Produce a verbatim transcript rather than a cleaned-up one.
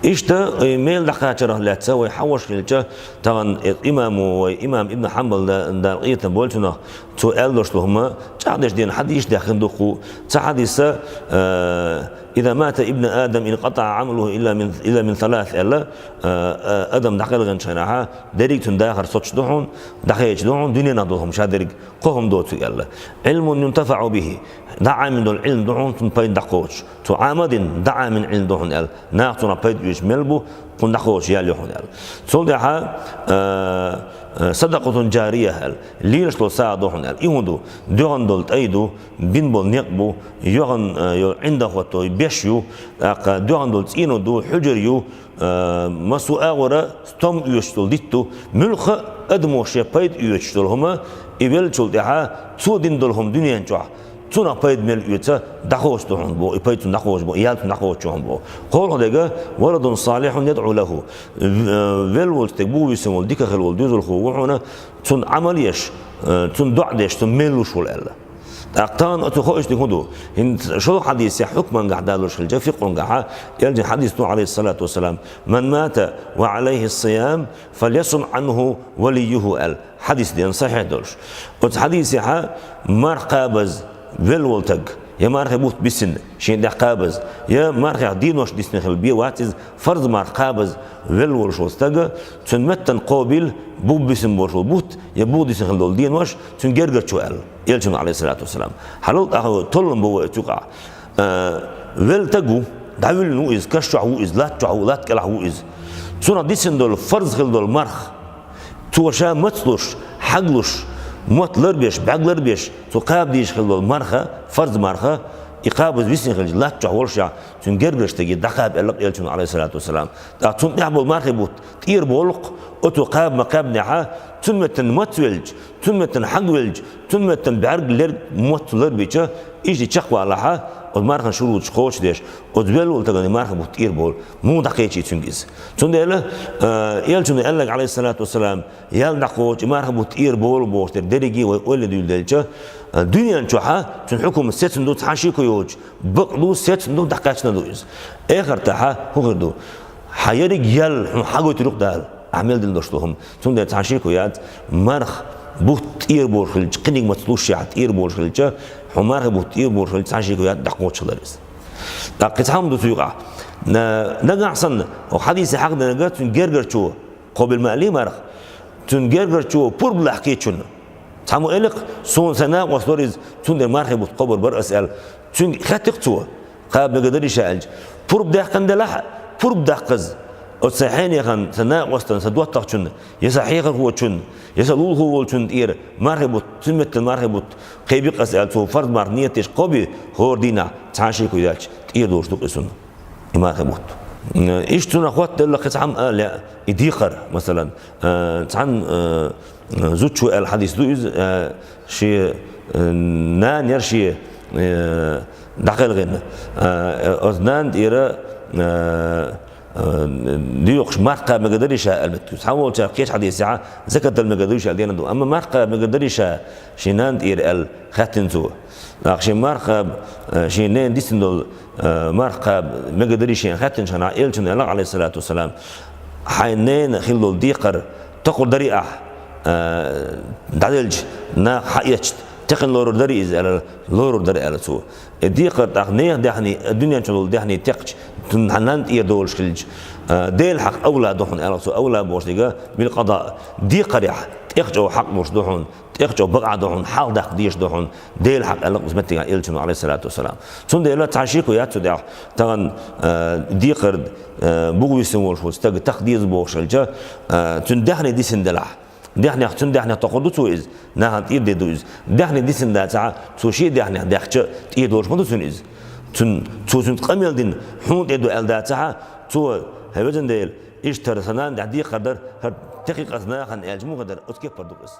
Иштта, э, мел дӀакхачарах лаьцна вай хьахьош хилча, тахан, э, имамо вай, имам Ибн Хьанбал да-, Дала къинхетам болба цунах, цо аьлла долаш дола хӀума, чӀоагӀдеш дена хьадисаш даьхкина да-кх. Цхьа хьадис, э, «إذا مات ابن آدم انقطع عمله إلا من، إلا من ثلاث», аьлла, э, э, адам дӀакхелхинчу хенахь, дерриг цуьнан дахар соцуш ду хьуна, дӀахаьча ду хьуна, дуьненахь долу хӀума ша дерриг. Кхо хӀума доцург аьлла. «علم ينتفع به», дӀа Ӏамийна долу Ӏилма ду хьуна, цунна пайда дӀакхочуш. Цо Ӏамийна дӀа Ӏамийна Ӏилма ду хьуна аьлла. Наха цунах пайда оьцуш мел бу, кхунна дӀакхочуш ял ю хьуна аьлла. Цул тӀаьхьа, э, э, «صدقة جارية» аьлла. Лелаш долу сагӀа ду хьуна аьлла. И хӀун ду? ДоьгӀна долу тӀай ду, бина болу некъ бу, йоьгӀна, э, йолу ӀиндагӀ хӀотто беш ю, тӀаккха доьгӀна долу цӀено ду, хьуьжар ю, Э, массо а агӀора стом оьцуш долу дитт ду, муьлхха а адамо шен пайда оьцуш долу хӀума, и веллачул тӀаьхьа цо дина долу хӀума дуьнен чохь, цунах пайда мел оьцу, дӀакхочуш ду хьуна боху, и пайда цунна дӀакхочуш боху, и ял цунна дӀакхочуш ду хьуна боху. КхоалгӀа дерг, «ولد صالح يدعو له». Э, велла волчу стеган бух висина волу, дика хилла волу доьзалхо ву хьуна, цунна Ӏамал еш, э, цунна доӀа деш, цунна мел луш волу аьлла. ТӀаккха тахана оцу хоуьйтург хӀун ду? ХӀинца шолгӀа хьадисехь хьукмангахь далуш хилча, фикъхӀангахьа, элчан хьадис ду, عليه الصلاة والسلام: «من مات وعليه الصيام فليصم عنه وليه», аьлла. Хьадис дена сахьихь долуш. Оцу хьадисехьа марха кхабаза велла волу стаг, я мархи бутт бисина, шен тӀехь кхабаза, я мархех денош дисина хила бен вац иза, фарз марха кхабаза велла волуш волу стага, цуьнан меттана кхобийла бух бисина болуш волу бутт, я бух дисина хила долу денош, цуьнан гергарчо аьлла. Элчано, عليه الصلاة والسلام. Хьалал тӀаьхьа толлам бу вай цу юкъахь. Э, велла стаг ву, дӀавуьллина ву иза, каш чохь ву иза, латта чохь ву, латта кӀелахь ву иза. Цунах дисина долу фарз хила долу марха. Цо ша маца луш, хьаг луш, мотт ларбеш, бӀаьрг ларбеш, цо кхаба дезаш хила долу марха, фарз марха, и кхабаза висина хилча, латта чохь волушехь, цуьнан гергарчу стаге дӀакхаба аьлла Элчано, عليه الصلاة والسلام. ТӀаккха цунна тӀехь болу мархи бутт тӀера болу-кх, оцо кхаба ма кхаьбнехьа, цуьнан меттана маца велча, цуьнан меттана хьаг велча, цуьнан меттана бӀаьрг лер-, мотт ларбича, иштта чекхвалахьа, оцу мархан шуруташ кхочушдеш, оцу велла волу стагана мархи бутт тӀера болу, муха дӀакхечий цуьнга иза. Цундела, э, Элчано аьлларг, عليه الصلاة والسلام, ял дӀакхочу, и мархи бутт тӀера болу бохуш дерг дерриге вай ойла дуьйладелча, э, дуьнен чохьа цуьнан хьукум сецна ду, цхьа шеко йоцуш, бакъ ду, сецна ду, дӀакхаьчна ду иза. Эхартахьа хӀун хир ду? Хьан ерриг ял хьуна хьагойтур ю-кх Дала, ахь мел дина долуш долу хӀума. Цундела цхьа шеко яц, марха бутт тӀера болуш хилча, кхиниг маца лушшехь тӀера болуш хилча, хьуна мархи бутт тӀера болуш хилча, цхьа шеко яц, дӀакхочуш хилар иза. ТӀаккха кхин цхьа хӀума ду цу юкъахь. На-, нагахь санна, оха хьадисехь хьахадинарг, цуьнан гергарчо кхобийла ма аьллий марха. Цуьнан гергарчо пурба лахкийчунна. Цхьаммо элира-кх, суна сайн накъост вара иза, цундела мархи бутт кхобур бара ас аьлла. Цуьнга хаьттира-кх цо, кхаба мегар дарий ша аьлча. Пурба даьккхина делахь а, пурба даккхаза, оцу сайн хьенехана, сайн накъостана, сайн доттагӀчунна, я сайн хьехархочунна, я сайн лулахо волчунна тӀера мархи бутт, цуьнан меттана мархи бутт кхебира-кх ас аьлла, цо фарз марха нийят деш кхобий, хӀора дийнахь цхьа шеко яц, тӀера долуш ду-кх иза цунна. И мархи бутт. Иштта цунах хоттаделла кхин цхьа хӀума ала лаьа, и декхар, масалан, э, цхьана, э, зудчо аьлла хьадис ду иза, э, шен, э, нана яра шен, э, дӀакхелхина. Э, оцу нанна тӀера, э, э, доькъуш марха кхаба мегар дарий ша аьлла моьттуш. Цхьаволчара кхечу хьадисехь закат дала мегар дарий ша аьлла дена ду. Амма марха кхаба мегар дарий ша шен нанна тӀера аьлла хаьттина цо. ТӀаккха шен марха кхаба, э, шен ненан дисина долу, э, марха кхаба мегар дарий шена хаьттинчу хенахь, Элчано аьлла, عليه الصلاة والسلام: «Хьайн ненан хилла долу декхар токхур дарий ахь, э, дӀаделча, наха хьаэцча, текхина лорур дарий иза?» — аьлла, «Лорур дара», — аьлла цо. И декхар тӀаккха нехан даьхни, дуьнен чохь долу даьхни текхча, цунна хьан нанна тӀера долуш хилча, э, Делан хьакъ авла ду хьуна, аьлла цо, авла бохуш дерг, билкъада, декхарехь тӀех чӀогӀа хьакъ долуш ду хьуна. ТӀех чӀогӀа бакъахь ду хьуна, хьалха даккха дезаш ду хьуна, Делан хьакъ аьлла кхуза меттигахь Элчано, عليه الصلاة والسلام. Цундела цхьа шеко яц цу тӀехь, тахана, э, декхар, э, бух висина волуш волу стаг тахка деза бохуш хилча, э, цуьнан даьхни дисина делахь, даьхнех, цуьнан даьхнех тохур ду цо иза, нахана тӀера дер ду иза. Даьхни дисина дацахь, цо шен даьхнех даьхча, тӀера долуш ма ду цунна иза. Цуьнан, цо цуьнца къамел дина, хьуна тӀера ду аьлла дацахь, цо, хьай везан Дела, иштта хӀара сан нанна тӀехь декхар дара, хӀара текхий-кх ас нахана аьлча, муха дара, оцу кепара ду иза.